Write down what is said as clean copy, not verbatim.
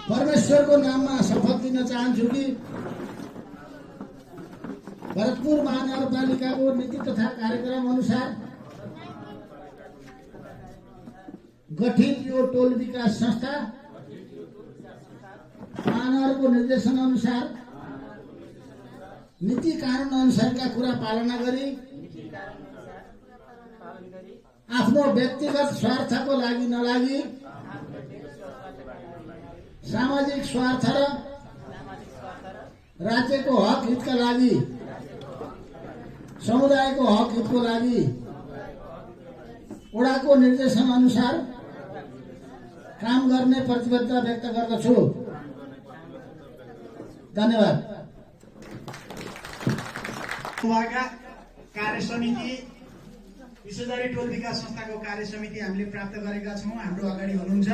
परमेश्वरको नाममा शपथ दिन चाहन्छु कि भरतपुर महानगरपालिकाको नीति तथा कार्यक्रम अनुसार गठित यो टोल विकास संस्था महानगरको निर्देशन अनुसार नीति कानून अनुसारका कुरा पालना गरी आफ्नो व्यक्तिगत स्वार्थको लागि नलागी सामाजिक स्वार्थ र राज्यको हक हितका लागि समुदायको हक हितको लागि वडाको निर्देशन अनुसार काम गर्ने प्रतिबद्धता व्यक्त गर्दछु। धन्यवाद। कार्य समिति विश्वजरी टोल विकास संस्थाको कार्य समिति हामीले प्राप्त गरेका छौं। हाम्रो अगाडि हुनुहुन्छ